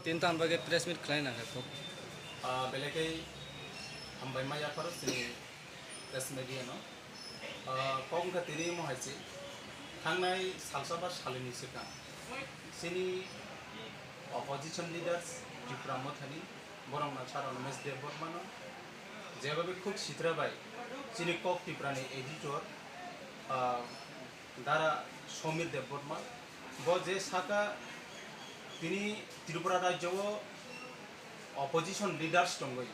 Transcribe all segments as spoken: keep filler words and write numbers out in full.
Tini tan bagwi press meet khlai nang kha kok. Ah, belai khe hambai ma yapharo chini press media no. Ah, kok wngkha tini omo hai se thangnai salsa ba salini swkang chini opposition leaders Tipra Mothani borok na sir Animesh Debbarma no jeba be khuk sitra bai chini kok Tipra ni editor, ah, Dara Somir Debbarma, bo je saka tini Tripura rajyo o opposition leaders tongwi,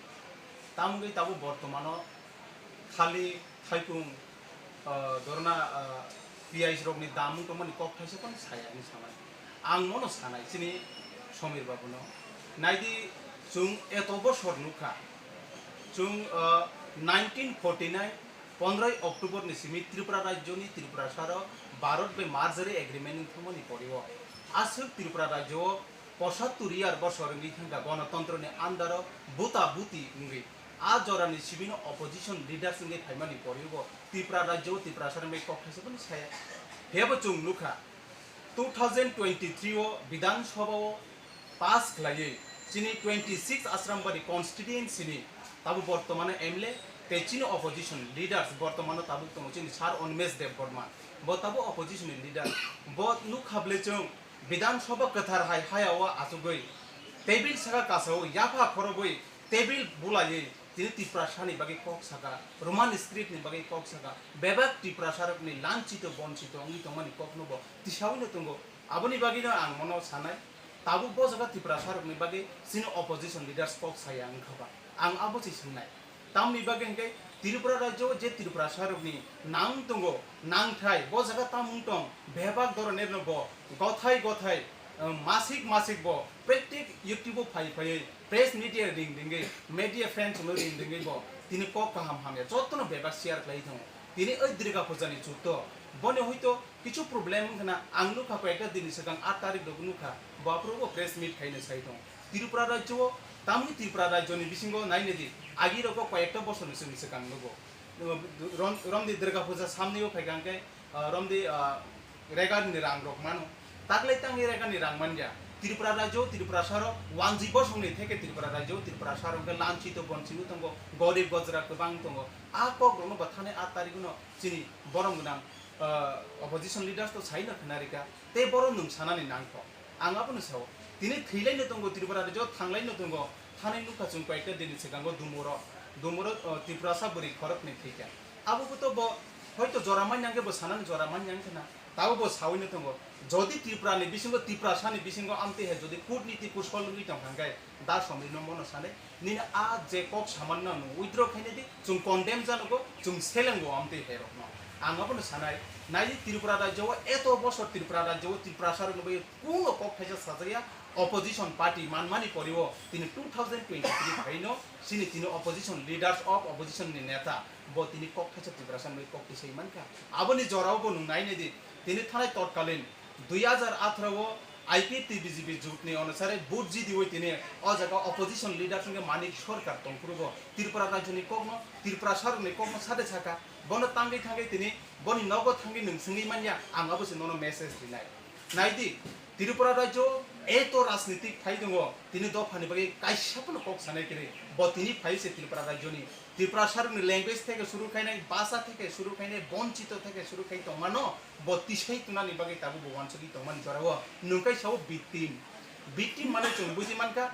tamgwi tabuk bortomano khali thaipung, ah, dorna, ah, piyaj rokni damung tongmani kok thaisa phano saya hinwi sanai. Ang mono sanai chini Somir babuno. Naidi chwng eto bosor nukha. Chwng, ah, nineteen forty nine pondroi October ni simi Tripura rajyoni Tripurasaro Bharat bai merger agreement wngthangmani poriwo aswk Tripura rajyo o pochattor year bosor wngwi thangkha gonotontroni under o buta buti wngwi. A jorani sibino opposition leaders wngwi phaimani poriwo Tripura rajyo o Tripurasarni bai kok thaisa phano saya. Phiyabo chwng nukha two thousand twenty-three o Bidhan Sabha o pass khlaiwi chini twenty six Asrambari constituency ni tabuk bortomano M L A tei chini opposition leaders bortomano tabuk tongo chini Sir Animesh Debbarma, bo tabuk opposition ni leader. Bo nukha bwle chwng Bidhan Sabha kwthar hai haya o achugwi table saka kasao yapha khorogwi table bulaiwi tini Tiprasani bagwi kok saka, Roman script ni bagwi kok saka, bebak Tiprasarokni lanchito bonchito wngwi tongmani kokno bo tisaui no tongo. Aboni bagwino ang mono sanai, tabuk bo jaga Tiprasarokni bagwi chini opposition leaders kok saya wngkha ba? Ang abo se swngnai. Tamni bagwi hwnkhe Tripura rajyo o je Tiprasarokni nang tongo, nangthai, bo jaga tamung tong, bebak doronirno bo gothai gothai, eh, masik masik bo pratik YouTube o phai phaiwi press media ring ringwi, media friends no ring ringwi bo tini kok kaham hamya jotono bebak share khlai tongo. Tini oi Durga Puja ni chutto, boni hoito kichu problem wngkha na, ang nukha koyekta din ni swkang aat tarik rok nukha, bo aphuru bo press meet khaina sai tongo. Tripura rajyo o, tamni Tripura rajyo ni bisingo naina di, agi rogo koyekta bosor ni swkang nugo. Rom-, romdi Durga Puja samni o phaikha hwnkhe, ah, romdi, ah, regar ni rang rok mano. Taklai tangwi regar ni rang manya. Tripura rajyo, Tripura saro, wanji bosong ni theke Tripura rajyo, Tripura saro hwnkhe lanchito bonchito tongo, gorib gojra kwbang tongo. A kok rokno bo thani aat tarik no chini borom gwnang, ah, opposition leaders to sai no khna rika. Tei borom nwng sanani nangkho. Ang abono sao. Tini thwilaino tongo Tripura rajyo, thanglaino tongo. Thani nukha chwng koyekta din ni swkango Dumuro, Dumuro, o, Tiprasa bwrwi khoroknwi thwikha. Abo bo to bo hoito jora manya hwnkhe bo sanani jora manya wngkha na. Tabo bo saui no tongo. Jodi Tripura ni bisingo, Tiprasa ni bisingo amtwi hai jodi kutniti kusol wngwi tongkha hwnkhe da somrino mono sanai. Nini a je kok samanno nwng withdraw khaina di, chwng condemn janogo, chwng selengo amtwi hai rokno. Ang abono sanai, naidi Tripura rajyo o eto bosor Tripura rajyo o Tiprasa rokno bai kuno kok thaisa sajaya, opposition party manmani poriwo tini two thousand twenty-three phaino chini tini opposition leaders of opposition ni neta bo tini kok thaisa Tiprasa ni bai kok tisai mankha. Aboni jorao bo nwng naina di, tini thanai totkalin dui hajar atharo o I P F T B J P jut ni onusare vote jidiwi tini o jaga opposition leader hwnkhe Manik Sarkar tongphuru bo Tripura rajyo ni kokno, Tripura sarok ni kokno sade saka, bono tangwi thangwi tini boni nogo thangwi nwng swngwi manya, ang abo se nono message rinai. Naidi, Tripura rajyo eto rajnitik phai tongo, tini dophani bagwi kaisa phano kok sanai kwrwi, bo tini phai se Tripura rajyoni Tiprasarokni language theke suru khainai, bhasha theke suru khainai, bonchito theke suru khai tongmano, bo tisai tunani bagwi tabuk bo wansugwi tongmani jorao nwng khe sao victim. Victim mane chwng buji mankha,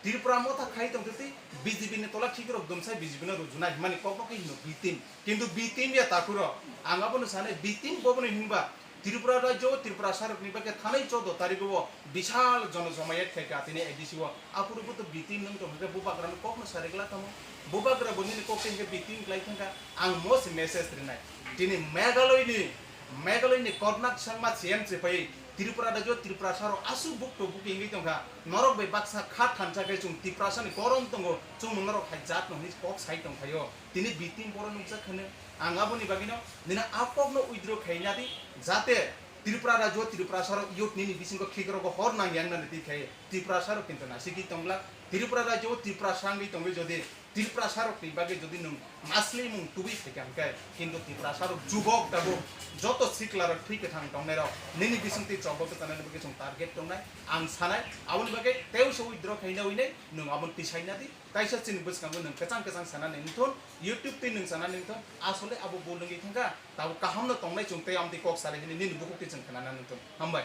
Tripura motha khai tongtwtwi B J P ni tola khikrok dumsai B J P no rujuna himani kokno khe hino victim. Kintu victim ya takhuro, ang abono sanai victim boboni hinba, Tripura rajyo o Tiprasarokni bagwi thanai choudo tarikgo o bisal jonojomayat khaikha tini A D C o. Aphuru bo to victim nwng tong hwnkhe bubagrano kokno sari glak tamo. Bubagra bo nini kok tei hwnkhe victim glai thangkha. Ang mo se message rinai. Tini Meghalaya ni, Meghalaya ni Konrad Sangma C M se phaiwi Tripura rajyo o Tiprasarok aswk bukto buki wngwi tongkha. Norok bai baksa kha thansa khe chwng Tiprasani korom tongo, chwng norok hai jat no hwnwi kok sai tongphaio. Tini victim borok nukjak hwno. Ang aboni bagwino nini a kokno withdraw khaina di, jate Tripura rajyo, Tiprasarok youth nini bisingo khikrokgo hor nang yang nani twi khai Tiprasarok kintu naisiki tongla. Tripura rajyo o Tiprasa wngwi tongwi jodi Tiprasa rokni bagwi jodi nwng maslimung tubui phaikha hwnkhe, kintu Tiprasa rok jubok tabuk joto sikla rok thwi kwthang tongnai rok nini bisingtwi chobok kwchanani bagwi chwng target tongnai ang sanai. Aboni bagwi tei usa withdraw khaina winai nwng aboni tisaina di. Kaisa chini bwskango nwng kwchang kwchang sanani wngthun, YouTube twi nwng sanani wngthun, asole abo bul wngwi thangkha, tabuk kahamno tongnai chwng tei amtwi kok salai hwnwi nini bukhuk twi chwng khnanani wngthun. Hambai.